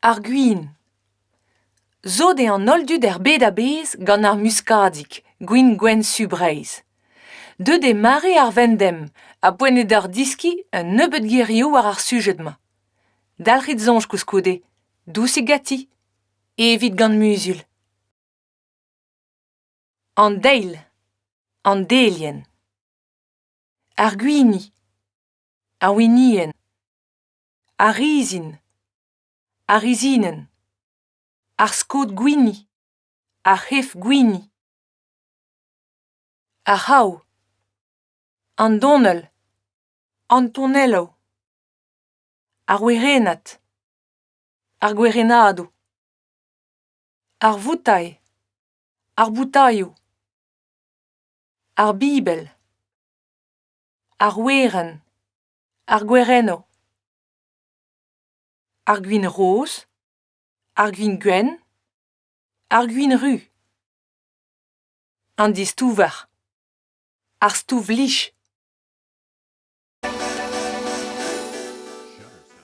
Ar gwin. Sot eo an holl dud er bed a-bezh gant ar muskadig, gwin gwenn su Breizh. Deuet eo mare ar vendem ha poent eo deoc'h deskiñ un nebeud gerioù war ar sujed-mañ. Dalc'hit soñj koulskoude, dousik ganti, evit gant muzul. An deil, an delienn. Ar gwini, ar winienn. Ar rizin, ar rizinenn, ar skod gwini, ar c'hef gwini, ar c'hav, an donell, an tonelloù, ar werennad, ar gwerennadoù, ar voutailh, ar boutailhoù, ar bibel, ar werenn. Ar gwerennoù. Ar gwin roz. Ar gwin gwenn. Ar gwin ruz. An distouver. Ar stouv-lij.